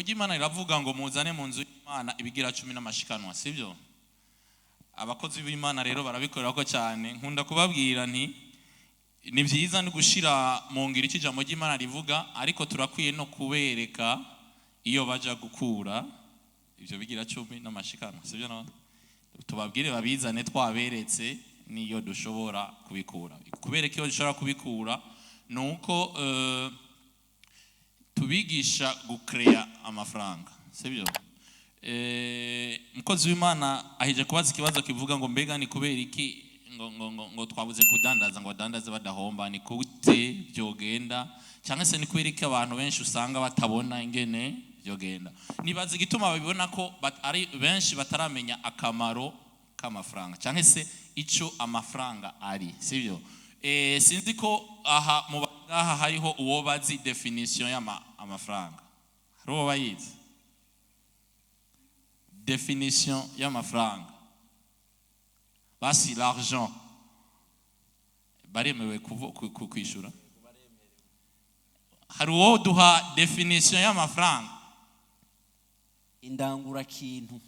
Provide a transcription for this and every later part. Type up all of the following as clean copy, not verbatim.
Ijambo ry'Imana riravuga ngo muzane mu nzu y'Imana ibigira cumi n'amashikanwa, sibyo? Abakozi b'Imana rero barabikorera ko cyane. Nkunda kubabwira nti ni byiza no gushyira mu ngiro icyo ijambo ry'Imana rivuga, ariko turakwiye no kubereka iyo baja gukura ibyo bigira cumi n'amashikanwa, sibyo? None tubabwire babizane, twaberetse n'iyo dushobora kubikura. Kubereka iyo dushobora kubikura ni uko tubigisha gukereya amafaranga, sibyo? Umukozi w'Imana ahije kubaza ikibazo kivuga ngo mbega ni kubera iki ngo twabuze kudandaza, ngo badandaze badahomba? Ni gute byogenda? Cyangwa se ni kubera iki abantu benshi usanga batabona ingene byogenda? Nibaza igituma babibona ko ari benshi bataramenya akamaro k'amafaranga cyangwa se icyo amafaranga ari, sibyo? Sinzi ko aha mu ngaha hariho uwo bazi définition y'amafaranga. Hari uwo bayizi définition y'amafaranga? Basi l'argent, baremewe kwishura. Hari uwo duha définition y'amafaranga? Indangurakintu.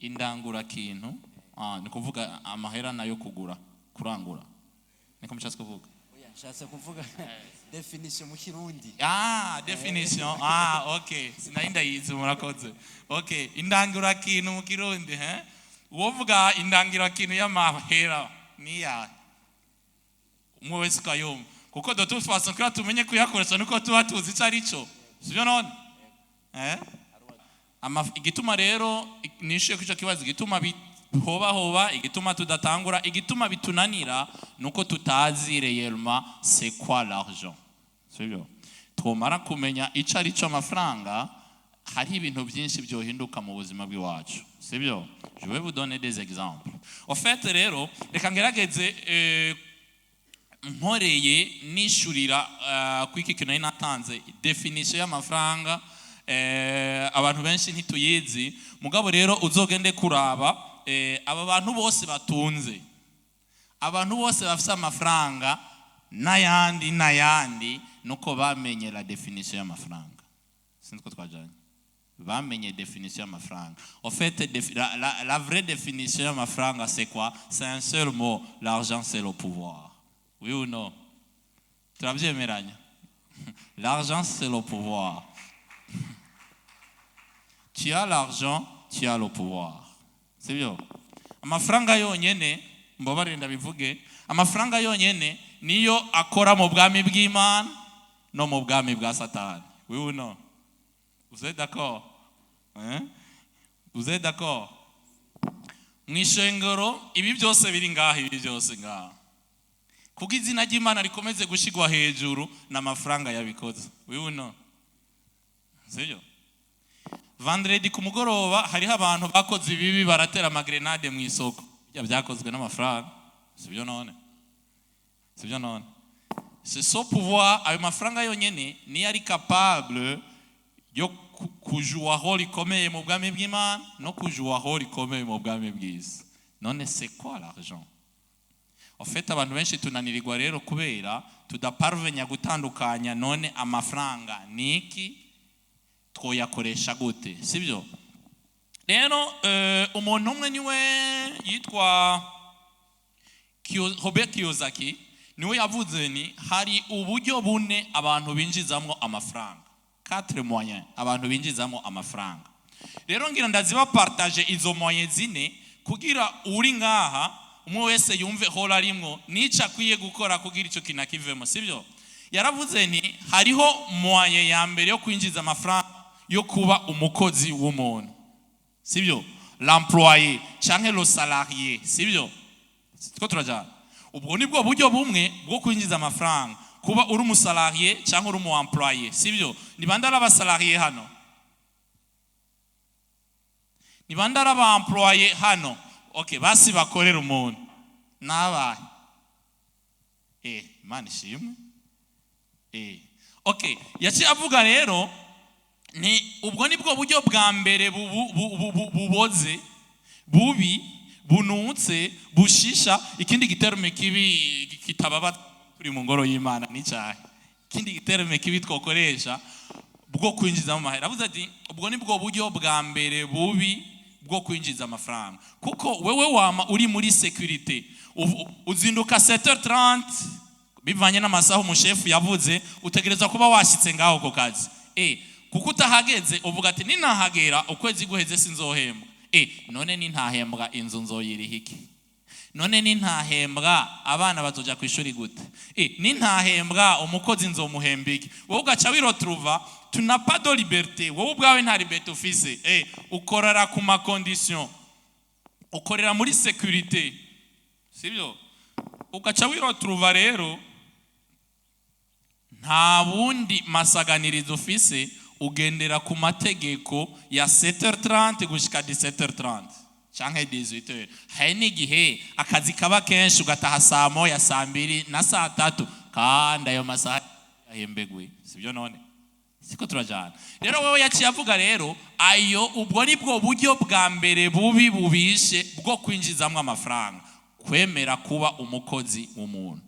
Indangurakintu. Ah, ni kuvuga amahera nayo kugura, kurangura, niko mushatse kuvuga? Oya, nshatse kuvuga définition mu Kirundi. Ah, définition. Ah, okay, sinari ndayizi, murakoze. Okay, indangurakintu mu Kirundi. He, uwovuga indangurakintu y'amahera niya umwe wese ukayumva, kuko de toute façon kugira tumenye kuyakoresha nuko tuba tuzi icyo ari cyo, sibyo none? Igituma rero nishuye ko icyo kibazo, igituma bihobahoba, igituma tudatangura, igituma bitunanira, nuko tutazi réellement c'est quoi l'argent, sibyo? Twomara kumenya icyo ari cyo amafaranga, hari ibintu byinshi byohinduka mu buzima bw'iwacu, sibyo? Je vais vous donner des exemples. En fait rero, reka ngerageze nkoreye nishurira kuri iki kintu nari natanze, définition y'amafaranga. Abantu benshi ntituyizi. Mugabo rero uzogende kuraba aba bantu bose batunze, abantu bose bafite amafaranga n'ayandi n'ayandi, nuko bamenye la définition y'amafaranga. Sinzi ko twajyanye. Bamenye définition y'amafaranga. En fait, la vraie définition y'amafaranga, c'est quoi? C'est un seul mot: l'argent, c'est le pouvoir. Oui ou non? Turabyemeranya? L'argent, c'est le pouvoir. Tu as l'argent, tu as le pouvoir, sibyo? Amafaranga yonyene, mbabarire ndabivuge, amafaranga yonyene niyo akora mu bwami bw'Imana no mu bwami bwa Satani. Oui ou non? Vous êtes d'accord, hein? Vous êtes d'accord? Mu ishengero, ibi byose biri ngaha, ibi byose ngaha, kuko izina ry'Imana rikomeze gushyirwa hejuru, n'amafaranga yabikoze. Oui ou non? Sibyo? Vendredi ku mugoroba hariho abantu bakoze ibibi, baratera amagrenade mu isoko. Bijya byakozwe n'amafaranga, sibyo none? Sibyo none? C'est ce pouvoir, ayo mafaranga yonyene niyo ari capable yo kujua rôle ikomeye mu bwami bw'Imana no kujua rôle ikomeye mu bwami bw'isi. None c'est quoi l'argent, en fait? Abantu benshi tunanirirwa rero kubera tudaparvenya gutandukanya. None amafaranga ni iki? Twoyakoresha gute? Sibyo? Rero umuntu umwe niwe yitwa Robert Kiyosaki, niwe yavuze ni hari uburyo bune abantu binjizamo amafaranga, quatre moyens abantu binjizamo amafaranga. Rero ngira ndazibapartage izo moyens zine, kugira uri ngaha umwe wese yumve hora arimwo n'icyo akwiye gukora kugira icyo kintu akivemo, sibyo? Yaravuze nti hariho moyen ya mbere yo kwinjiza amafaranga, yo kuba umukozi w'umuntu, sibyo? L'employé canke le salarié, sibyo? Two turajana. Ubwo nibwo buryo bumwe bwo kwinjiza amafaranga, kuba uri umusalarié cyangwa uri umu employé, sibyo? Ni bande ari abasalarié hano? Ni bande ari aba employé hano? Okay, basi bakorera umuntu nabahe? Imana ishimwe. Okay, yaciye avuga rero ni ubwo nibwo buryo bwa mbere buboze, bubi, bunutse, bushisha. Ikindi giterme kibi kitababa turi mu ngoro y'Imana ni cyahe? Ikindi giterme kibi twokoresha? Bwo kwinjizamo amahera. Avuze ati ubwo ni bwo buryo bwa mbere bubi bwo kwinjiza amafaranga, kuko wewe wama uri muri sécurité. Uzinduka 7h30, bivanye n'amasaha umushefu yavuze, utegereza kuba washyitse ngaho ku kazi. Kuko utahageze, uvuga ati ninahagera ukwezi guheze sinzohembwa. None nintahembwa, inzu nzoyiriha iki? None nintahembwa, abana bazoja ku ishuri gute? Nintahembwa, umukozi nzomuhemba iki? Wowe ugaca wiretrouva tu n'as pas de liberté. Wowe ubwawe nta liberté ufise. Ukorera ku ma condition, ukorera muri sécurité, sibyo? Ugaca wiretrouva rero nta bundi masaganirizo ufise, ugendera ku mategeko ya 7h30 gushika 17h30 canke 18h. Hari n'igihe akazi kaba kenshi, ugataha saa 1, saa 2 na saa 3, kandi ayo masaha yahembegwe, sibyo? None siko turajana? Rero wewe yaciye avuga rero ayo, ubwo ni bwo buryo bwa mbere bubi bubishe bwo kwinjizamwo amafaranga: kwemera kuba umukozi w'umuntu,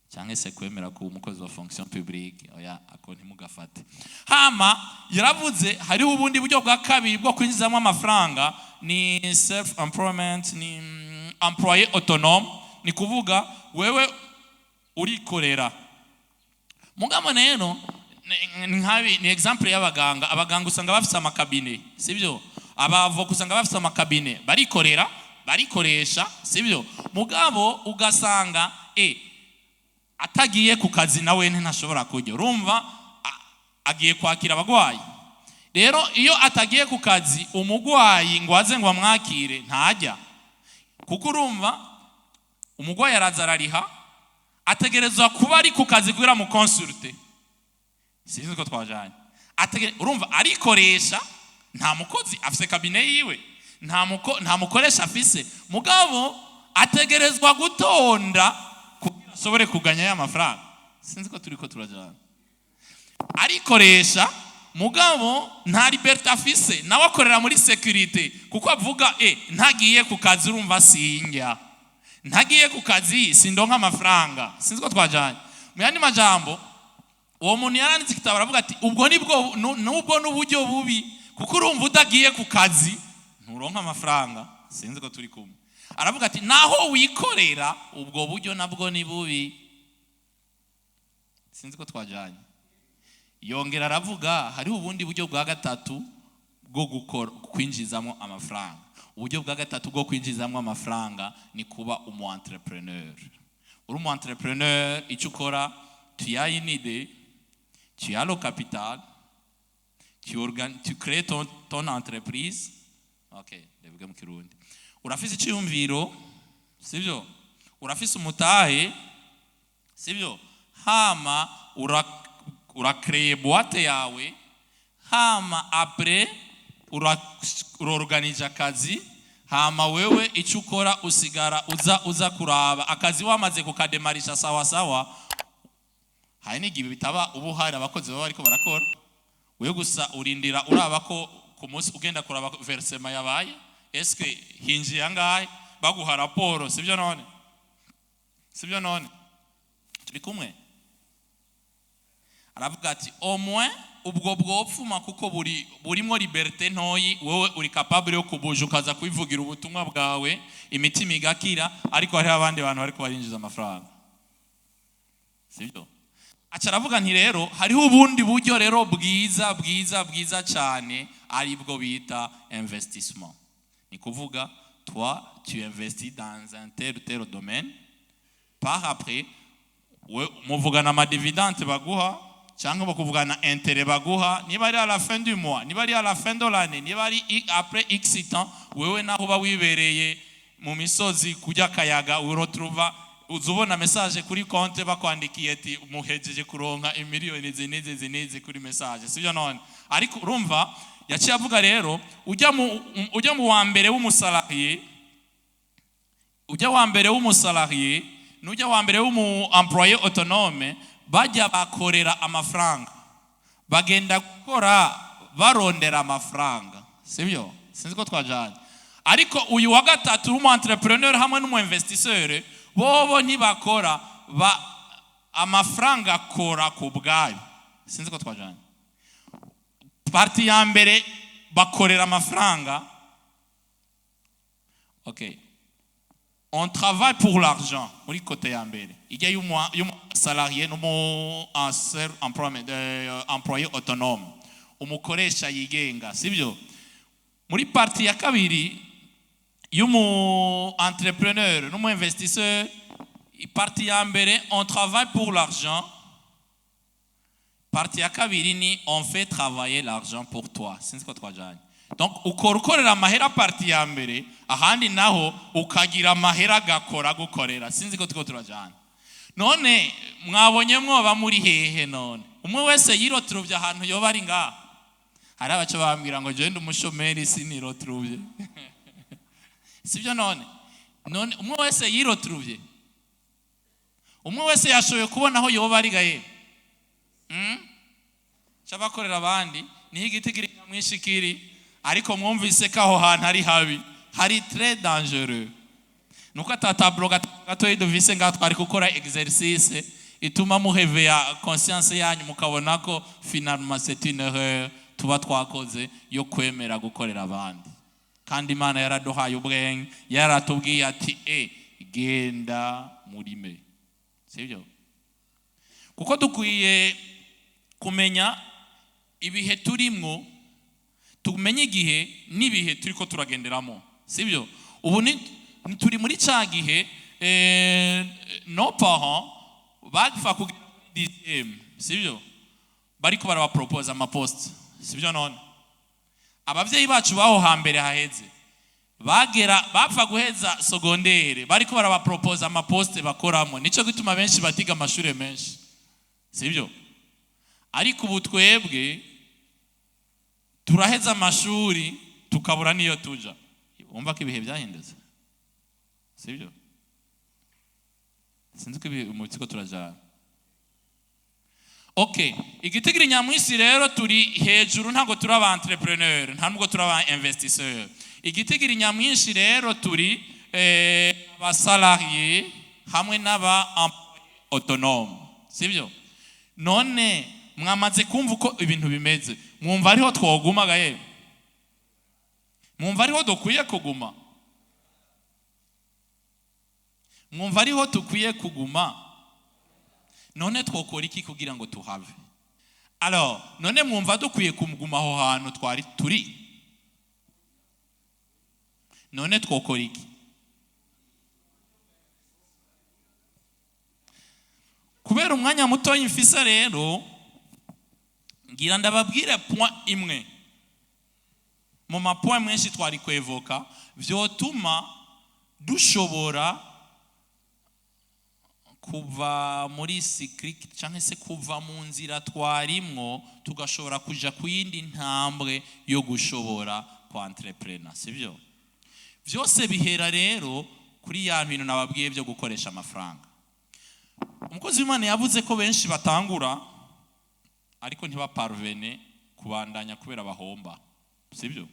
cyangwa se kwemera kuba umukozi wa fonction publique. Oya, ako ntimugafate. Hama yaravuze hariho ubundi buryo bwa kabiri bwo kwinjizamo amafaranga, ni self employment, ni employé autonome. Ni kuvuga wewe urikorera. Mugabo rero nkabi ni exemple y'abaganga. Abaganga usanga bafise ama cabinet, sibyo? Abavoka usanga bafise ama cabinet, barikorera, barikoresha, sibyo? Mugabo ugasanga atagiye ku kazi nawe ntashobora kurya. Urumva agiye kwakira abagwayi. Rero iyo atagiye ku kazi, umugwayi ngo aze ngo amwakire, ntajya, kuko urumva umugwayi araza arariha, ategerezwa kuba ari ku kazi kugira mu consulte. Sinzi ko twajanye. Urumva arikoresha, nta mukozi afise, cabinet yiwe, nta mukoresha afise, mugabo ategerezwa gutonda kugira ashobore kuganya ya mafaranga. Sinzi ko turiko turajana. Arikoresha, mugabo nta liberté afise, nawe akorera muri sécurité, kuko avuga ntagiye ku kazi urumva sinjya, ntagiye ku kazi sindonka amafaranga. Sinzi ko twajanye. Mu yandi majambo, uwo muntu yaranditse igitabo, aravuga ati ubwo nibwo nubwo n'uburyo bubi, kuko urumva utagiye ku kazi nturonka amafaranga. Sinzi ko turi kumwe. Aravuga ati naho wikorera, ubwo buryo nabwo ni bubi. Sinzi ko twajanye. Yongera aravuga hariho ubundi buryo bwa gatatu bwo gukora, kwinjizamo amafaranga. Uburyo bwa gatatu bwo kwinjizamo amafaranga ni kuba umu entrepreneur. Uri umu entrepreneur, icyo ukora, tu as une idée, tu as le capital, tu crées ton entreprise. Okay, ndavuga mu Kirundi. Urafise icyiyumviro, sibyo? Urafise umutahe, sibyo? Hama urakreye boîte yawe, hama après uraorganije akazi. Hama wewe icyo ukora, usigara uza kuraba akazi wamaze kukademarisha sawa sawa. Hari n'igihe bitaba, ubu hari abakozi baba bariko barakora, wewe gusa urindira uraba ko ku munsi ugenda kuraba versement yabaye, eske hinjiye angahe, baguha raporo, sibyo? None sibyo? None turi kumwe? Aravuga ati au moins ubwo bwopfuma, kuko burimo liberté ntoyi. Wowe uri capable yo kubuja, ukaza kubivugira ubutumwa bwawe, imitima igakira, ariko hariho abandi bantu bariko barinjiza amafaranga, sibyo? Aca aravuga nti rero hariho ubundi buryo rero bwiza, bwiza, bwiza cyane, aribwo bita investissement. Ni kuvuga toi, tu investis dans un tel ou tel domaine, par après we muvugana ama dividende baguha, cyangwa bakuvugana intérêt baguha, niba ari à la fin du mois, niba ari à la fin de l'année, niba ari après x temps. Wewe naho uba wibereye mu misozi kurya akayaga, uretrouva uza ubona message kuri compte, bakwandikiye ati muhejeje kuronka imiliyoni izi n'izi izi n'izi kuri message, sibyo? None ariko urumva yaciye avuga rero ujya mu wa mbere w'umu salarié, ujya wa mbere w'umu salarié n'ujya wa mbere w'umu employé autonome, bajya bakorera amafaranga, bagenda gukora barondera amafaranga, sibyo? Sinzi ko twajanye. Ariko uyu wa gatatu w'umu entrepreneur hamwe n'umu investisseur, bobo ntibakora, ba amafaranga akora ku bwayo. Sinzi ko twajanye. Partie ya mbere bakorera amafaranga. Ok, on travaille pour l'argent muri côté ya mbere, ijya y'umu salarié n'umu self employment, employé autonome, umukoresha yigenga, sibyo? Muri partie ya kabiri y'umu entrepreneur n'umu investisseur, partie ya mbere on travaille pour l'argent, partie ya kabiri ni on fait travailler l'argent pour toi. Sinzi ko twajanye. Donc ukora ukorera amahera partie ya mbere, ahandi naho ukagira amahera agakora gukorera. Sinzi ko tuko turajana. None mwabonye mwoba muri hehe? None umwe wese yiroturuvye ahantu yoba ari ngaha. Hari abaca bambwira ngo jewe ndi umushomeri, siniroturuvye, sibyo? None umwe wese yiroturuvye, umwe wese yashoboye kubona aho yoba ari gaye. C'abakorera abandi niho igiti kiri nyamwinshi kiri, ariko mwumvise ko aho hantu ari habi, hari très dangereux. Nuko ata tableau gatoyi duvise ngaho twari gukora exercice ituma muheveya conscience yanyu, mukabona ko finalement c'est une erreur tuba twakoze yo kwemera gukorera abandi, kandi Imana yaraduhaye ubwenge, yaratubwiye ati: "E genda murime." Sibyo? Kuko dukwiye kumenya ibihe turimwo, tumenye igihe n'ibihe turiko turagenderamo, sibyo? Ubu ni turi muri cya gihe nos parents bapfa kugera muri dixième, sibyo, bariko barabapropose amaposte, sibyo? None abavyeyi bacu baho hambere haheze bagera bapfa guheza secondaire, bariko barabapropose amaposte bakoramo. Nico gituma benshi batiga amashure menshi, sibyo? Ariko ubu twebwe turaheza amashuri tukabura n'iyo tuja. Wumva ko ibihe byahindutse, sibyo? Sinzi ko ibihe mu kigo turajana. Okay, igitigiri nyamwisi rero turi hejuru, ntabwo turi aba entrepreneur, nta nubwo turi aba investisseur. Igitigiri nyamwinshi rero turi abasalarié hamwe n'aba employé autonome, sibyo? None mwamaze kumva uko ibintu bimeze, mwumva ariho twogumaga? Yewe, mwumva ariho dukwiye kuguma? Mwumva ariho dukwiye kuguma? None twokora iki kugira ngo tuhave? Alors, none mwumva dukwiye kuguma aho hantu twari turi? None twokora iki? Kubera umwanya muto mfise rero, ngira ndababwire point imwe mu mapoint menshi twari kwevoka vyotuma dushobora kuva muri cyclique cyangwa se kuva mu nzira twarimwo, tugashobora kuja ku yindi ntambwe yo gushobora kwa entrepreneur, sibyo? Byose bihera rero kuri ya bintu nababwiye byo gukoresha amafaranga. Umukozi w'Imana yavuze ko benshi batangura ariko ntibaparvene kubandanya kubera bahomba, sibyo?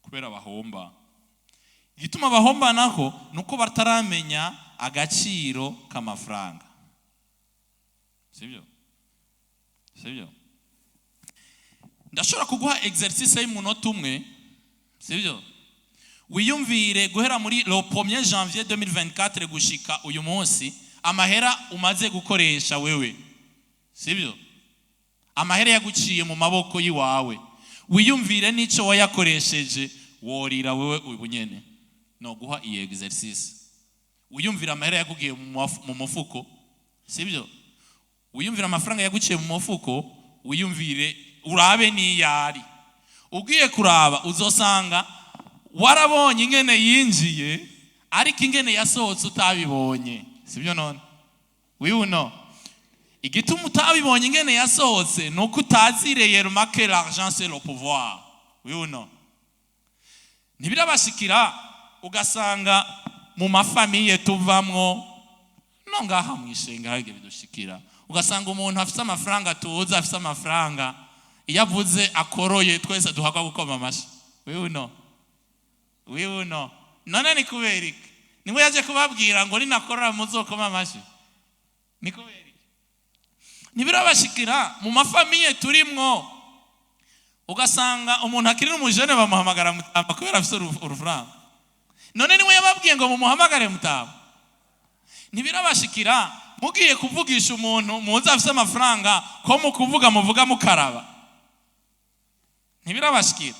Kubera bahomba. Igituma bahomba nako ni uko bataramenya agaciro k'amafaranga, sibyo? Sibyo? Ndashobora kuguha exercice y'umunota umwe, sibyo? Wiyumvire guhera muri le 1er janvier 2024 gushika uyu munsi, amahera umaze gukoresha wewe, sibyo? Amahera yaguciye mu maboko y'iwawe, wiyumvire n'icyo wayakoresheje. Worira wewe ubu nyene no guha iyi exercice. Wiyumvire amahera yagugiye mu mufuko, sibyo? Wiyumvire amafaranga yaguciye mu mufuko, wiyumvire urabe n'iyari. Ugiye kuraba uzosanga warabonye ingene yinjiye, ariko ingene yasohotse utabibonye, sibyo? None wibuno igituma utabibonye ingene yasohotse ni uko utazi réellement que l'argent c'est le pouvoir. Wibuno ntibirabashikira ugasanga mu mafamille tuvamwo, no ngaha mu ishenga hari igihe bidushikira, ugasanga umuntu afite amafaranga, tuzi afite amafaranga, iyo avuze akoroye twese duhakwa gukoma amashyi. Wibuno, wibuno. None ni kubera iki? Niwe yaje kubabwira ngo ninakorora muzokoma amashyi? Ni kubera iki? Ntibirabashikira mu mafamille turimwo? Ugasanga umuntu akiri n'umujene bamuhamagara mutama kubera afite urufaranga. None niwe yababwiye ngo mumuhamagare mutama? Ntibirabashikira mugiye kuvugisha umuntu muzi afite amafaranga, ko mu kuvuga muvuga mukaraba? Ntibirabashikira?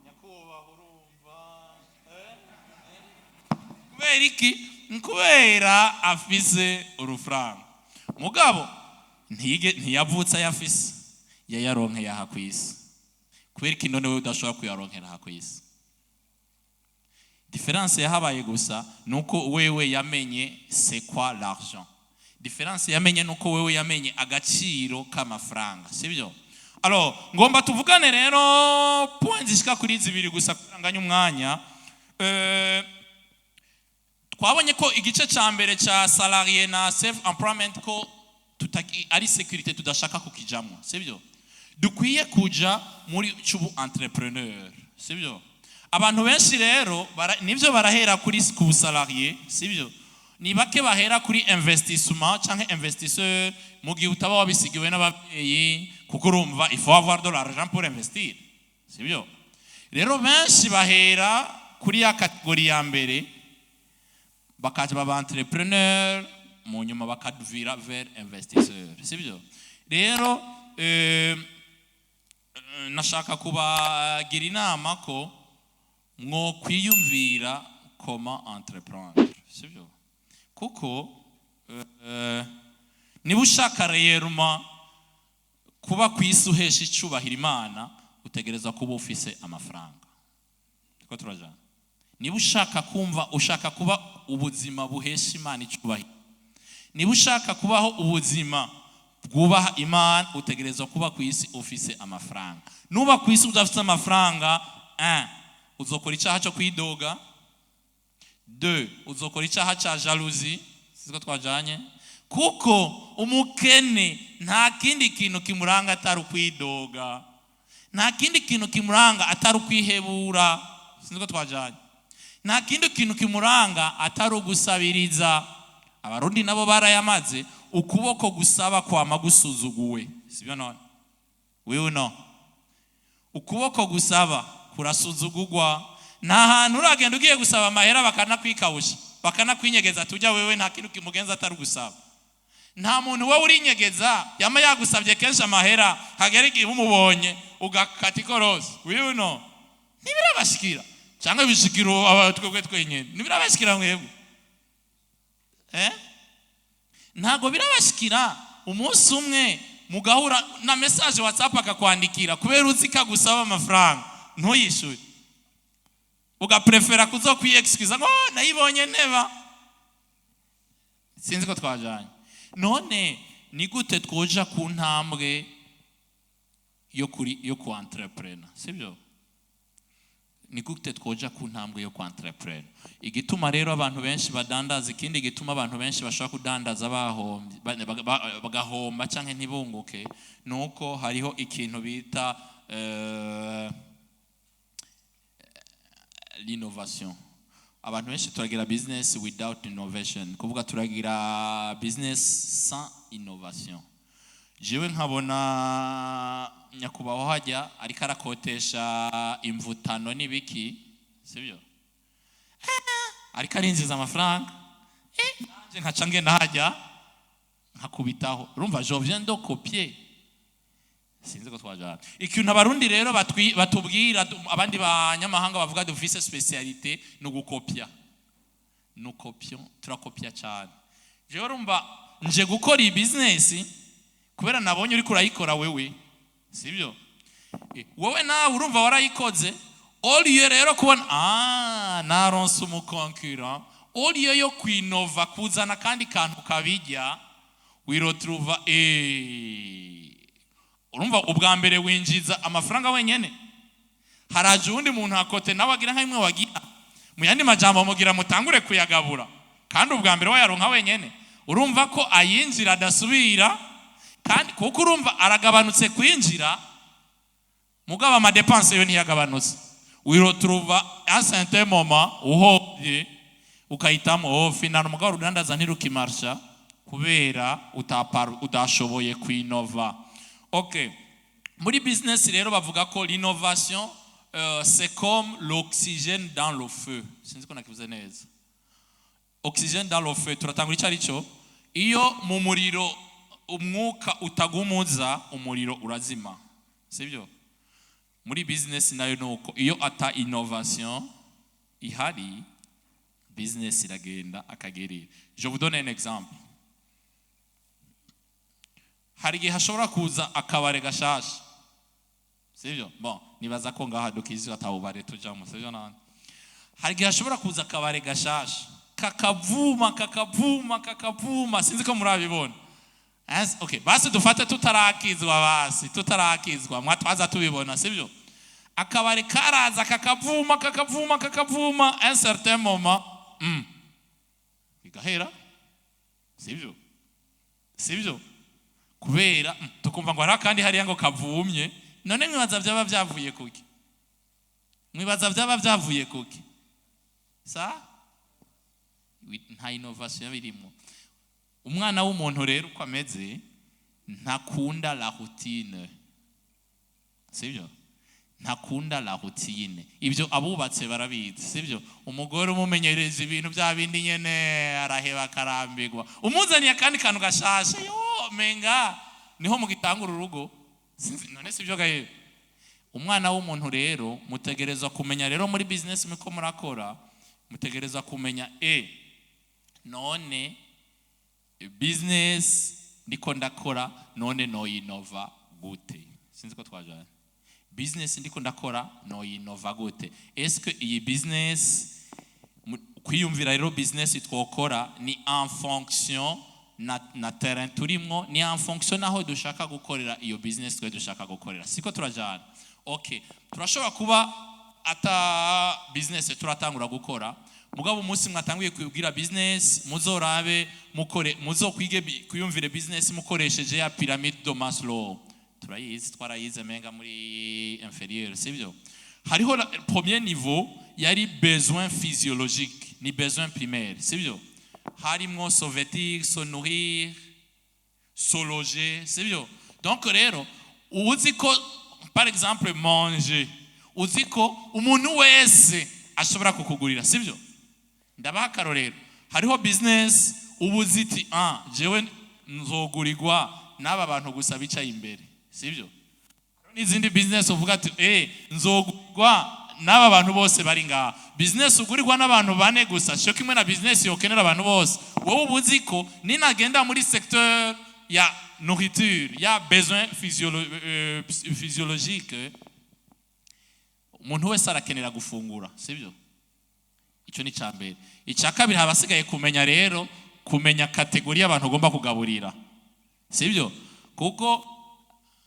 Nyakubahwa, urumva, kubera iki? Kubera afise urufaranga. Mugabo ntiyavutse ayafise, yayaronkeye aha ku isi. Kubera iki none wowe udashobora kuyaronkera aha ku isi? Différence yahabaye gusa nuko wewe yamenye c'est quoi l'argent. Différence yamenye nuko wewe yamenye agaciro k'amafaranga, sibyo? Alors ngomba tuvugane rero point zishika kuri zibiri gusa kugira nganye umwanya. Twabonye ko igice cya mbere cya salarié na self employment ko ari sécurité, tudashaka kukijamo, sibyo? Dukwiye kuja muri cy'ubu entrepreneur, sibyo? Abantu benshi rero nibyo barahera kuri ku salarié, sibyo? Ni bake bahera kuri investissement canke investisseur, mu gihe utaba wabisigiwe n'ababyeyi, kuko urumva il faut avoir de l'argent pour investir, sibyo? Rero benshi bahera kuri ya catégorie ya mbere, bakaja baba entrepreneur, mu nyuma bakaduvira vers investisseur, sibyo? Rero nashaka kubagira inama ko mwokwiyumvira comment entreprendre, sibyo? Kuko niba ushaka réellement kuba ku isi uhesha icubahiro Imana, utegereza kuba ufise amafaranga. Tuko turajana? Niba ushaka kumva ushaka kuba ubuzima buhesha Imana icubahiro, niba ushaka kubaho ubuzima bwubaha Imana, utegerezwa kuba ku isi ufise amafaranga. Nuba ku isi udafite amafaranga, un, uzokora icyaha cyo kwidoga; deux, uzokora icyaha cya jalousie. Siko twajanye? Kuko umukene nta kindi kintu kimuranga atari ukwidoga, nta kindi kintu kimuranga atari ukwihebura. Sinzi ko twajanye. Nta kindi kintu kimuranga atari ugusabiriza. Abarundi nabo barayamaze: ukuboko gusaba kwama gusuzuguwe, sibyo? None wewe no ukuboko gusaba kurasuzugurwa. Nta hantu uragenda ugiye gusaba amahera bakanakwikawusha, bakanakwinyegeza, tujya wewe nta kintu kimugenza atari gusaba. Nta muntu wowe urinyegeza yama yagusabye kenshi amahera, hagera igihe umubonye ugakata ikorosi. Wewe no ntibirabashikira, cyangwa bishikira aba twebwe twenyine? Ntibirabashikira mwebwe? Eh, ntabwo birabashikira umunsi umwe mugahura na message WhatsApp, akakwandikira, kubera uzi ko agusaba amafaranga ntuyishyure, ugaprefera kuzo kwiyexcusa ngo: "Oh, nayibonye nteba"? Sinzi ko twajanye. None ni gute twoja ku ntambwe yo ku entrepreneur, sibyo? Ni gute twoja ku ntambwe yo ku entrepreneur? Igituma rero abantu benshi badandaza, ikindi gituma abantu benshi bashobora kudandaza bahombye, bagahomba cyangwa ntibunguke, ni uko hariho ikintu bita l'innovation. Abantu benshi turagira business without innovation, kuvuga turagira business sans innovation. Jewe nkabona nyakubahwa hajya ariko arakotesha imvutano n'ibiki, sibyo? Ariko arinjiza amafaranga. Nanje nkaca ngenda hajya nkakubitaho. Urumva, je viens de copier. Sinzi ko twajana. Ikintu Abarundi rero batubwira, abandi banyamahanga bavuga dufise spécialité, ni ugukopya. Nous copions, turakopya cyane. Jewe urumva nje gukora iyi business kubera nabonye uriko urayikora wewe, sibyo? Wowe nawe urumva warayikoze. Au lieu rero kubona naronse umuconcurrent, au lieu yo kwinova, kuzana akandi kantu kabijya, wiretrouva urumva ubwa mbere winjiza amafaranga wenyene, haraje uwundi muntu à côté nawe agira nka imwe wagira. Mu yandi majambo, mugira mutangure kuyagabura, kandi ubwa mbere wayaronka wenyene. Urumva ko ayinjira adasubira, kandi kuko urumva aragabanutse kwinjira, mugabo amadépenses yo ntiyagabanutse. Wiretrouva un certain moment uhombye, ukahitamo: oh, finalement mugabo urudandaza ntirukimarsha kubera utashoboye kwinova. Okay. Muri business rero bavuga ko l'innovation, c'est comme l'oxygène dans le feu. Sinzi ko nakivuze neza. Oxygène dans le feu, turatangura icyo ari cyo. Iyo mu muriro umwuka utagumuza, umuriro urazima, sibyo? Muri business nayo nuko, iyo ata innovation ihari, business iragenda akagerera. Je vous donne un exemple. Hari igihe hashobora kuza akabare gashasha, sibyo? Bon, nibaza ko ngaha dukizi atawubare tujamo, sibyo? None hari igihe hashobora kuza akabare gashasha, kakavuma, kakavuma, kakavuma. Sinzi ko murabibona. Okay, basi dufate tutarakizwa, basi tutarakizwa mwatwaza tubibona, sibyo? Akabari karaza, kakavuma, kakavuma, kakavuma, un certain moment bigahera, sibyo? Sibyo? Kubera tukumva ngo hari akandi hariya ngo kavumye. None mwibaza byaba byavuye kuki? Mwibaza byaba byavuye kuki? Sa nta innovation birimo. Umwana w'umuntu rero uko ameze, ntakunda la routine, sibyo? Ntakunda la routine. Ibyo abubatse barabizi, sibyo? Umugore umumenyereza ibintu bya bindi nyene, araheba akarambirwa. Umuzaniye akandi kantu gashasha, yo menga niho mugitangura urugo. Sinzi, none sibyo gahe? Umwana w'umuntu rero, mutegerezwa kumenya rero muri business muko murakora, mutegerezwa kumenya none business ndiko ndakora, none noyinova gute? Sinzi ko twajana. Business ndiko ndakora, noyinova gute? Est-ce iyi business kwiyumvira rero business twokora ni en fonction na terrain turimwo, ni en fonction naho dushaka gukorera iyo business twe dushaka gukorera. Siko turajana? Okay, turashobora kuba ata business turatangura gukora, mugabo umunsi mwatanguye kubwira business, muzorabe mukore, muzokwige kwiyumvire business mukoresheje ya pyramide de Maslow. Turayizi, twarayize menga muri inférieur, sibyo? Hariho premier niveau yari besoin physiologique, ni besoin primaire, sibyo? Harimwo se vêtir, se nourrir, se loger, sibyo? Donc rero uzi ko par exemple manger, uzi ko umuntu wese ashobora kukugurira, sibyo? Ndabaha akarorero. Hariho business uba uzi iti: "Ah, jewe nzogurirwa n'aba bantu gusa bicaye imbere", sibyo? N'izindi business uvuga ati: "Nzogurwa n'aba bantu bose bari ngaha." Business ugurirwa n'abantu bane gusa cyo kimwe na business yokenera abantu bose. Wowe uba uzi ko ninagenda muri secteur ya nourriture, ya besoin physiologique, umuntu wese arakenera gufungura, sibyo? Icyo ni icya mbere. Icya kabiri, haba hasigaye kumenya rero, kumenya catégorie y'abantu ugomba kugaburira, sibyo? Kuko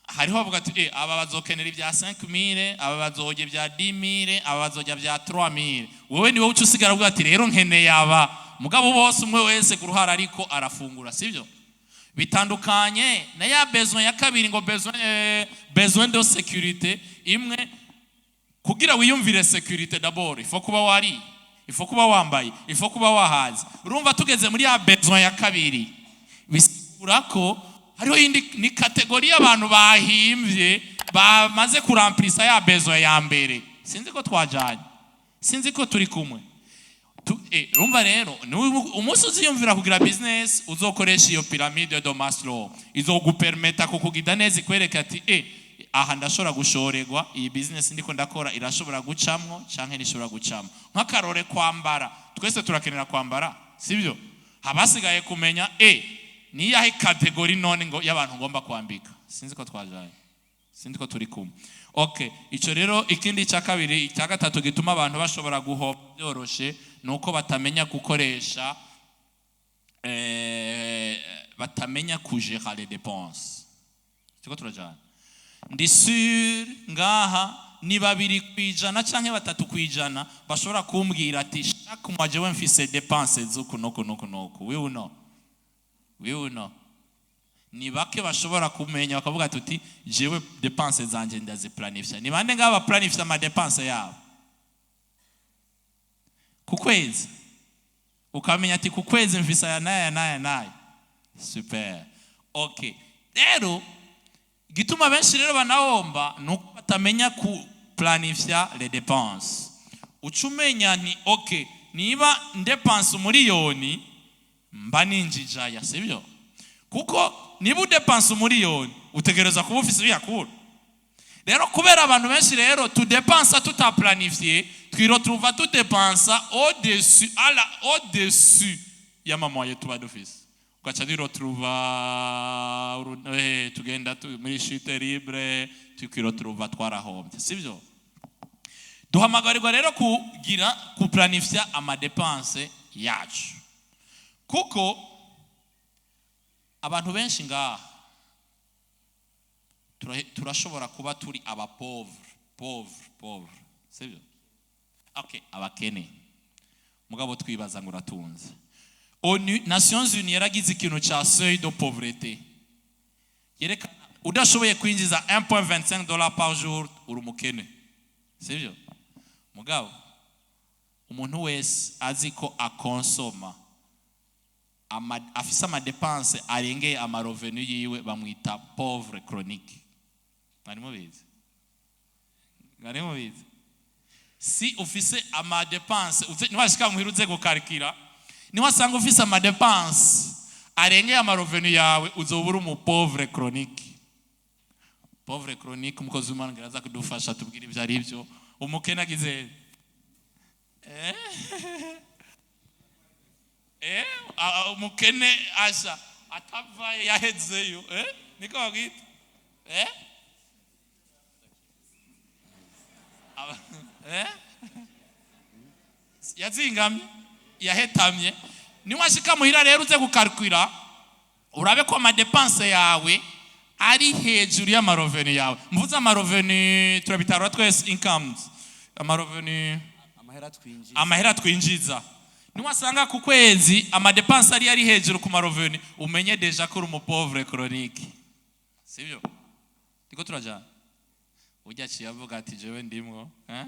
hariho bavuga ati: "Aba bazokenera ibya 5000, aba bazojya ibya 10000, aba bazojya bya 3000." Wowe ni wowe uca usigara uvuga ati: "Rero nkeneye aba." Mugabo bose, umwe wese ku ruhara ariko arafungura, sibyo? Bitandukanye na ya besoin ya kabiri ngo besoin de sécurité imwe. Kugira wiyumvire sécurité, d'abord il faut kuba wari, il faut kuba wambaye, il faut kuba wahaze. Urumva tugeze muri ya besoin ya kabiri, bisigura ko hariho iyindi ni catégorie y'abantu bahimbye, bamaze kuramplisa ya besoin ya mbere. Sinzi ko twajanye, sinzi ko turi kumwe. Urumva rero umunsi uziyumvira kugira business, uzokoresha iyo pyramide de Maslow, izogupermeta kukugida neza, ikwereka ati: "Aha ndashobora gushorerwa, iyi business ndiko ndakora irashobora gucamwo canke ntishobora gucamwo." Nk'akarore, kwambara, twese turakenera kwambara, sibyo? Habasigaye kumenya ni iyahe catégorie none ngo y'abantu ngomba kwambika. Sinzi ko twajanye, sinzi ko turi kumwe. Okay, icyo rero ikindi cya kabiri. Icya gatatu gituma abantu bashobora guhoba byoroshe ni uko batamenya gukoresha, batamenya kugera les dépenses. Turiko turajana? Ndi sûr ngaha ni 2% canke 3% bashobora kumbwira ati: "Chaque mois jewe mfise dépenses z'uku nuku nuku nuku." Oui ou non? Oui ou non? Ni bake bashobora kumenya bakavuga tuti: "Jewe dépenses zanje ndaziplanifya." Ni bande ngaba baplanifya ama dépenses yabo ku kwezi, ukamenya ati: "Ku kwezi mfise aya n'aya n'aya n'aya"? Super. Okay, rero Igituma benshi rero banahomba ni uko batamenya ku planifier les dépenses. Uca umenya nti: "Ok, niba ndepanse 1 miliyoni, mba ninjije aya." Sibyo? Kuko niba udepanse 1 miliyoni, utegereza kuba ufise ibiyakura. Rero kubera abantu benshi rero tudepansa tutaplanifiye, twiretrouva tudepansa au-dessus à la au-dessus y'ama moyens tuba dufise, ugaca twiretrouva tugenda muri chute libre, tukiretrouva twarahombye. Sibyo? Duhamagarirwa rero kugira kuplanifya ama dépenses yacu, kuko abantu benshi ngaha turashobora kuba turi aba pauvre, pauvre, pauvre, sibyo? Okay, abakene, mugabo twibaza ngo uratunze. ONU, Nations Unies, yaragize ikintu cya seuil de pauvreté, yerekana udashoboye kwinjiza 1.25 $ par jour, uri umukene. Sibyo? Mugabo umuntu wese azi ko akonsoma afise ama dépenses arengeye ama revenus yiwe, bamwita pauvre chronique. Mwari mubizi? Mwari mubizi? Si ufise ama dépenses, niwashika muhira uze gukarikira, niwasanga ufise ama dépenses arengeye ama revenus yawe, uzoba uri umu pauvre chronique. Pauvre chronique, umukozi w'Imana ngira aza kudufasha tubwire ibyo ari byo. Umukene agize umukene asha atavaye yahezeyo, niko babwita. Yazingamye, yahetamye. Niwashika muhira rero uze gukarkwira, urabe ko ama dépenses yawe ari hejuru y'ama revenus yawe. Mvuze ama revenus, turabitarura twese, incomes, ama revenus. Amahera twinjiza. Amahera twinjiza. Niwasanga ku kwezi ama dépenses ari hejuru ku ma revenus, umenye déjà ko uri umu pauvre chronique. Sibyo? Ndiko turajana. Ujya aciye avuga ati: "Jewe ndimwo." Eh?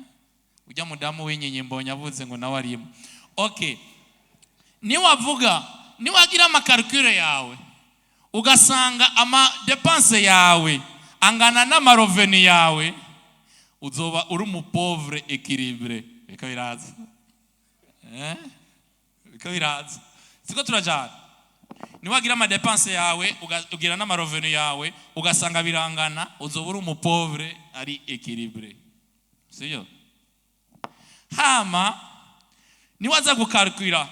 Ujya mudamu w'inyenye mbonye avuze ngo nawe arimo. Okay, niwavuga, niwagira ama calculs yawe, ugasanga ama dépenses yawe angana n'ama revenus yawe, uzoba uri umu pauvre équilibré. Biko biraza, eh? Biko biraza? Siko turajana? Niwagira ama dépenses yawe, ugira n'ama revenus yawe, ugasanga birangana, uzoba uri umu pauvre ari équilibré. Sibyo? Hama niwaza gukarkwira,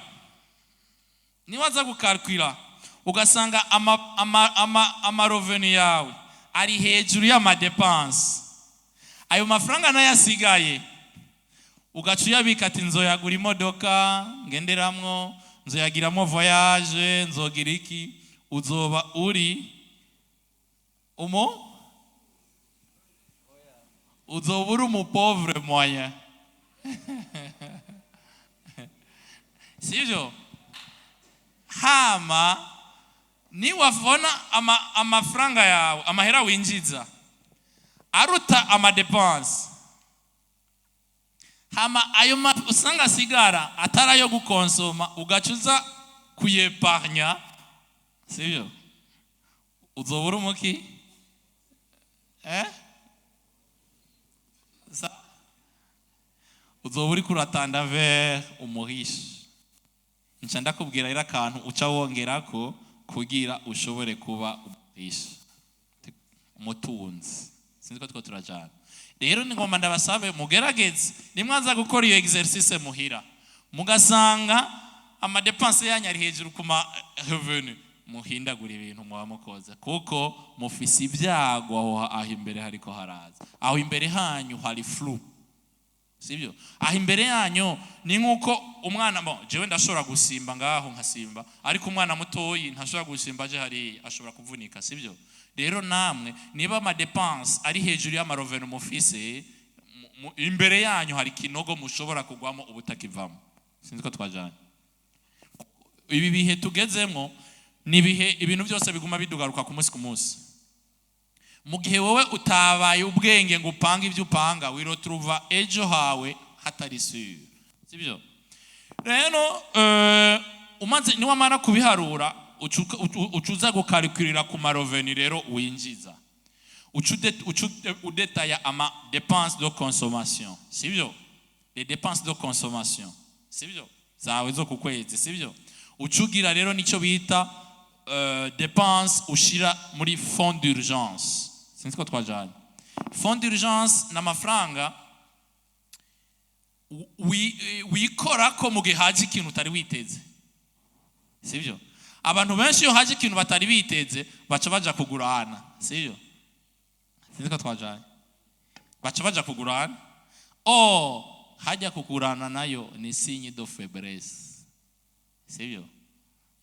ugasanga ama revenus yawe ari hejuru y'ama dépenses, ayo mafaranga nayo asigaye ugaca uyabika ati: "Nzoyagura imodoka ngenderamwo, nzoyagiramo voyage, nzogira iki", uzoba uri umu uzoba uri umu pauvre moyen. Sibyo? Hama niwabona amafaranga yawe, amahera winjiza aruta ama dépenses, hama ayo usanga asigara atari ayo gukonsoma, ugaca uza kuyeparnya, sibyo? Uzoba uri umuki? Eh? Uzoba uriko uratanda vers umu riche. Nca ndakubwira rero akantu uca wongerako kugira ushobore kuba umu riche, umutunzi. Sinzi ko two turajana. Rero ni ngomba ndabasabe mugerageze, nimwaza gukora iyo exercice muhira, mugasanga ama dépenses yanyu ari hejuru ku ma revenus, muhindagura ibintu muba mukoze, kuko mufise ibyago aho imbere hariko haraza. Aho imbere hanyu hari flou. Sibyo? Aho imbere yanyu ni nk'uko umwana bo, jewe ndashobora gusimba ngaho nkasimba, ariko umwana mutoyi ntashobora gusimba aje hariya, ashobora kuvunika. Sibyo? Rero namwe niba ama dépenses ari hejuru y'ama revenus mufise, imbere yanyu hari kinogo mushobora kugwamo ubutakivamo. Sinzi ko twajanye. Ibi bihe tugezemo ni ibihe ibintu byose biguma bidugaruka ku munsi ku munsi. Mu gihe wowe utabaye ubwenge ngo upange ibyo upanga, wiretrouva ejo hawe hatari sûr. Sibyo? Rero umaze, niwamara kubiharura, ucuza gukarikirira ku ma revenus rero winjiza. Uca udetaya ama dépenses de consommation, sibyo? Les dépenses de consommation, sibyo, zawe zo ku kwezi, sibyo? Uca ugira rero nicyo bita dépense ushira muri fonds d'urgence. Sinzi ko twajanye. Fonds d'urgence ni amafaranga wikora ko mu gihe haje ikintu utari witeze, sibyo? Abantu benshi iyo haje ikintu batari biteze baca baja kugurana, sibyo? Sinzi ko twajanye. Baca baja kugurana. Oh, hajya kugurana nayo ni signe de faiblesse, sibyo?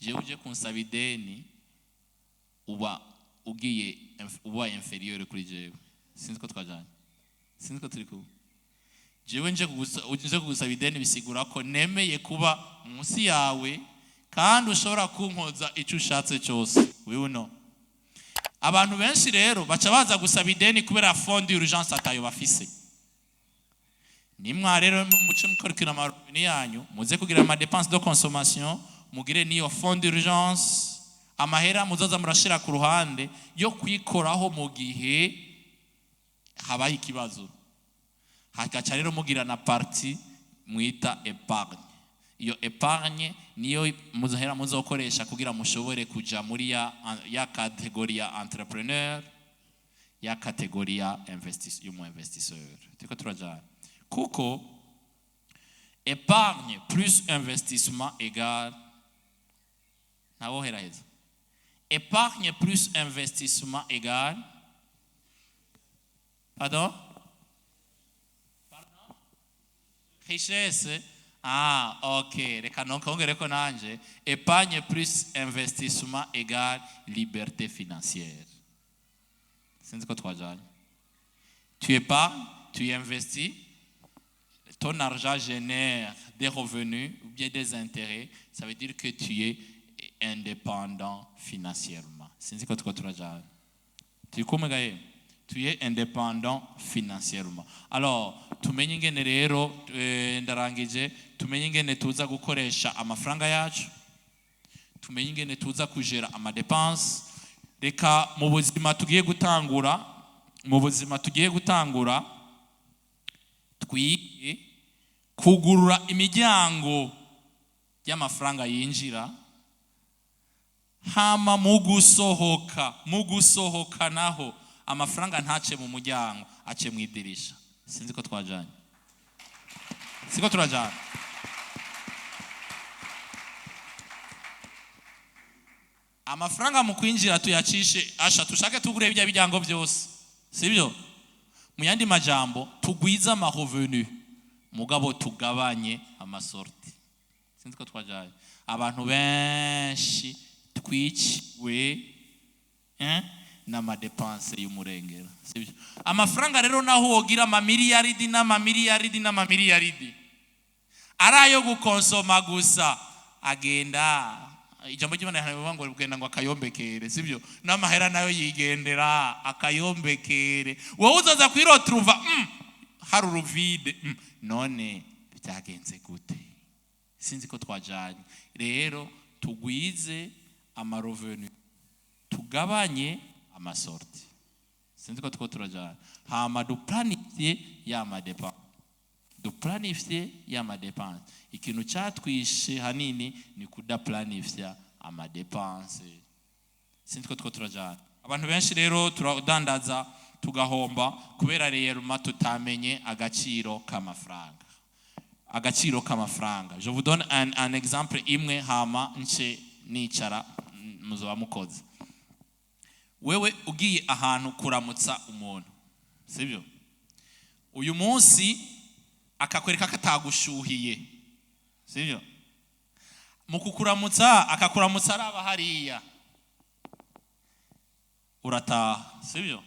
Jewe uje kunsaba ideni uba ugiye uba inférieur kuri jewe. Sinzi ko twajanye, sinzi ko turi kumwe. Jewe nje kugusaba ideni bisigura ko nemeye kuba munsi yawe kandi ushobora kunkoza icyo ushatse cyose. Wewe no abantu benshi rero baca baza gusaba ideni kubera fond d'urgence atayo bafise. Nimwa rero muce mukorikira ama revenus yanyu, muze kugira ama dépenses de consommation, mugire niyo fond d'urgence, amahera muzoza murashira ku ruhande yo kwikoraho mu gihe habaye ikibazo. Hagaca rero mugira na partie mwita épargne. Iyo épargne niyo muzohera muzokoresha kugira mushobore kuja muri ya catégorie ya entrepreneur, ya catégorie ya y'umu investisseur. Turiko turajana? Kuko épargne plus investissement égale, ntawoheraheza, épargne plus investissement égale, pardon? Pardon? Richesse. Ah, ok, reka nongereko nanje: épargne plus investissement égale liberté financière. Sinzi ko twajanye. Tu épargnes, tu investis, ton argent génère des revenus ou bien des intérêts, ça veut dire que tu es indépendant financièrement. Sinzi ko tuko turajana. Turi kumwe gaye? Tu es indépendant financièrement. Alors, tumenye ingene rero, ndarangije, tumenye ingene tuza gukoresha amafaranga yacu, tumenye ingene tuza kujera ama dépenses. Reka mu buzima tugiye gutangura, mu buzima tugiye gutangura, twige kugurura imiryango y'amafaranga yinjira, hama mu gusohoka naho amafaranga ntace mu muryango, ace mu idirisha. Sinzi ko twajanye, siko turajana? Amafaranga mu kwinjira tuyacishe asha, tushake tugure ibya biryango byose, sibyo? Mu yandi majambo, tugwize ama revenus mugabo tugabanye ama sorties. Sinzi ko twajanye. Abantu benshi twiciwe n'ama dépenses y'umurengera, sibyo? Amafaranga rero naho wogira amamiliyaridi n'amamiliyaridi n'amamiliyaridi, ari ayo gukonsoma gusa, agenda. Ijambo ry'Imana rivuga ngo kugenda ngo akayombekere, sibyo? N'amahera nayo yigendera akayombekere. Wowe uzoza kwirota uruva hari uru vide. None byagenze gute? Sinzi ko twajanye. Rero tugwize ama revenus, tugabanye ama sorties. Sinzi ko two turajana. Hama duplanifye ya ma dépenses, duplanifye ya ma dépenses. Ikintu cyatwishe hanini ni kudaplanifya ama dépenses. Sinzi ko two turajana. Abantu benshi rero turadandaza tugahomba kubera réellement tutamenye agaciro k'amafaranga, agaciro k'amafaranga. Je vous donne un exemple imwe, hama nce nicara, muzoba mukoze. Wewe ugiye ahantu kuramutsa umuntu, sibyo? Uyu munsi akakwereka ko atagushuhiye, sibyo? Mu kukuramutsa akakuramutsa araba hariya. Urataha, sibyo?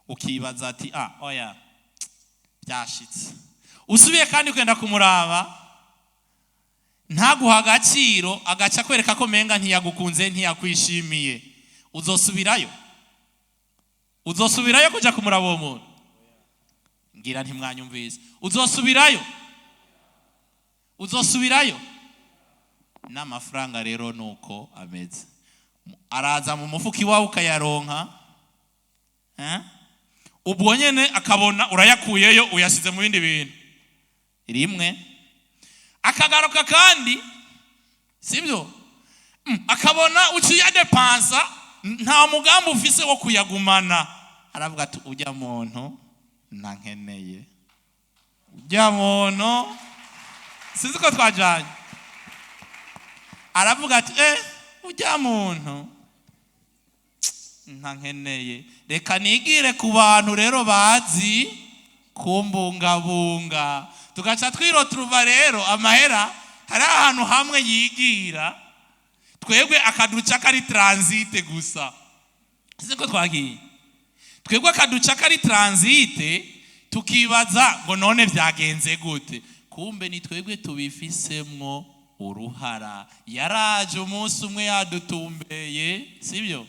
Ukibaza ati: "Ah, oya, byashitse." Usubiye kandi ukenda kumuraba, ntaguha agaciro, agaca akwereka ko menga ntiyagukunze, ntiyakwishimiye. Uzosubirayo? Uzosubirayo kuja kumuraba uwo muntu? Ngira ntimwanyumvise. Uzosubirayo? Uzosubirayo? N'amafaranga rero nuko ameze. Araza mu mufuka iwawe ukayaronka. Eh? Ubwo nyene akabona urayakuyeyo, uyasize mu bindi bintu. Rimwe akagaruka kandi, sibyo? Akabona uciyadepansa, nta mugambi ufise wo kuyagumana, aravuga ati: "Ujya muntu ntankeneye, ujya muntu." Sinzi ko twajyanye. Aravuga ati: "Ujya muntu ntankeneye, reka nigire ku bantu rero bazi kumbungabunga." Tugaca twiroturuva rero amahera hari ahantu hamwe yigira, twebwe akaduca kari transit gusa. Sinzi ko twagiye. Twebwe akaduca kari transit, tukibaza ngo: "None byagenze gute?" Kumbe ni twebwe tubifisemwo uruhara. Yaraje umunsi umwe yadutumbeye, sibyo?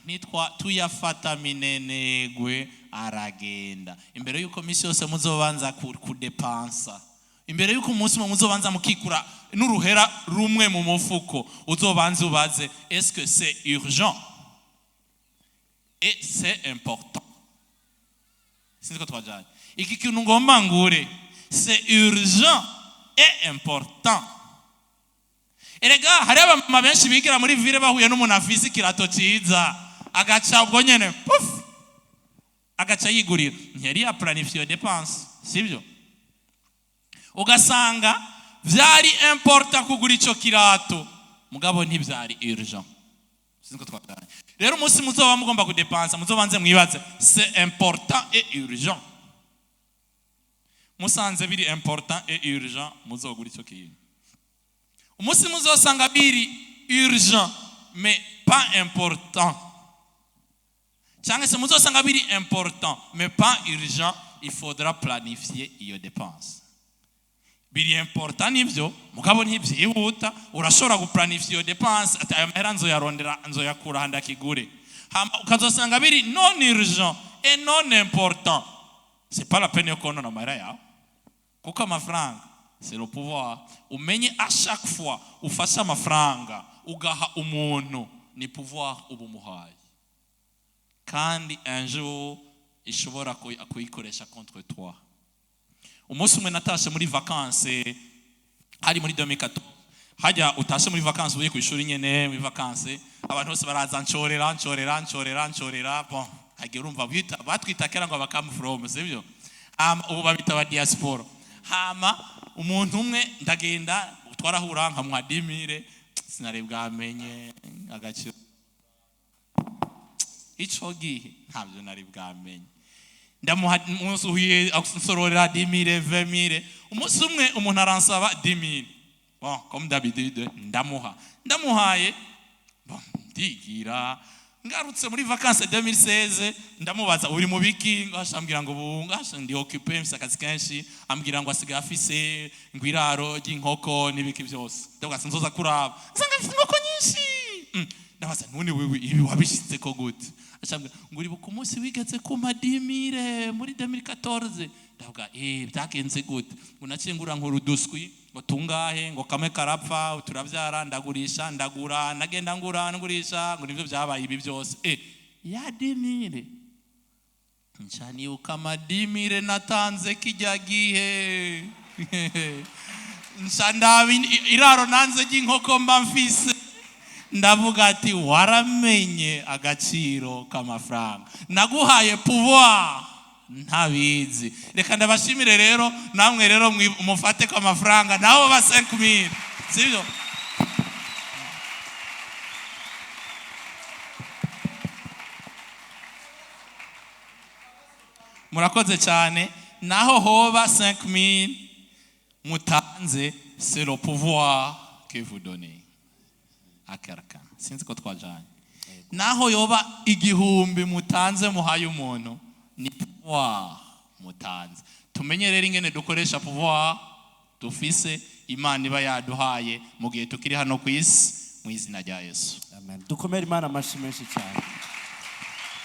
Nitwa tuyafata minenegwe, aragenda. Imbere yuko misi yose muzobanza kudepansa, imbere yuko umunsi umwe muzobanza mukikura n'uruhera rumwe mu mufuko, uzobanza ubaze: "Est-ce que c'est urgent et c'est important?" Sinzi ko twajanye. Iki kintu ngomba ngure, c'est urgent et important? Erega hariho abamama benshi bigira muri ville, bahuye n'umuntu afise ikirato cyiza, agaca ubwo nyene puf, agaca yigurira. Ntiyari yaplanifiye dépense, sibyo? Ugasanga vyari important kugura ico kirato, mugabo ntivyari urgent. Sinzi ko twajanye. Rero umunsi muzoba mugomba kudepansa, muzobanze mwibaze: "C'est important et urgent?" Musanze biri important et urgent, muzogura ico kintu. Umunsi muzosanga biri urgent mais pas important, cyangwa se muzosanga biri important mais pas urgent, il faudra planifier iyo dépense. Biri important nivyo, mugabo ntibyihuta, urashobora guplanifier iyo dépense, ati: "Ayo mahera nzoyarondera, nzoyakura ahandi akigure." Hama ukazosanga biri non urgent et non important, c'est pas la peine yo konona amahera yawe, kuko amafaranga c'est le pouvoir. Umenye, à chaque fois ufashe amafaranga ugaha umuntu, ni pouvoir uba umuhaye, kandi un jour ishobora kuyikoresha contre toi. Umunsi umwe natashe muri vacances, hari muri 2014. Hajya utashe muri vacances, uvuye ku ishuri nyene muri vacances, abantu bose baraza: "Nshorera, nshorera, nshorera, nshorera." Bon, hagiye urumva batwita kera ngo abakam from, sibyo? Hama ubu babita aba diaspora. Hama umuntu umwe ndagenda, twarahura, nkamuha 10 000. Sinari bwamenye agaciro ico gihe, ntabyo nari bwamenye. Ndamuha, umunsi uhuye nsororera 10 000, 20 000. Umunsi umwe umuntu aransaba 10 000. Bon, comme d'habitude ndamuha. Ndamuhaye, bon, ndigira. Ngarutse muri vacances 2016, ndamubaza: "Uri mu biki?" Ngo ambwira ngo: "Ubu ngasha ndi occupé, mfise akazi kenshi." Ambwira ngo asigaye afise ngo iraro ry'inkoko n'ibiki byose. Ndavuga ati: "Nzoza kuraba." Nsanga afise inkoko nyinshi. Ndabaza: "None wewe ibi wabishitse ko gute?" Acambwira ngo: "Uribuka umunsi wigeze kumpa 10 000 muri 2014?" Ndavuga: "Eh, byagenze gute?" Ngo: "Naciye ngura nkora uduswi ngo tungahe, ngo kamwe karapfa, turabyara, ndagurisha, ndagura, nagenda ngura ngurisha, ngo nivyo byabaye ibi byose." Ya 10 000, nca nibuka ama 10 000 natanze kijya gihe, nca ndaba iraro nanze ry'inkoko mba mfise. Ndavuga ati: "Waramenye agaciro k'amafaranga, naguhaye pouvoir ntabizi." Reka ndabashimire rero. Namwe rero mufate ko amafaranga nabo ba 5000, sibyo? Murakoze cyane. Naho hoba 5000 mutanze, c'est le pouvoir que vous donnez à quelqu'un. Sinzi ko twajanye. Naho yoba 1000 mutanze, muhaye umuntu, ni pouvoir mutanze. Tumenye rero ingene dukoresha pouvoir dufise, Imana iba yaduhaye mu gihe tukiri hano ku isi, mu izina rya Yesu. Amen. Dukomere Imana amashyi menshi cyane.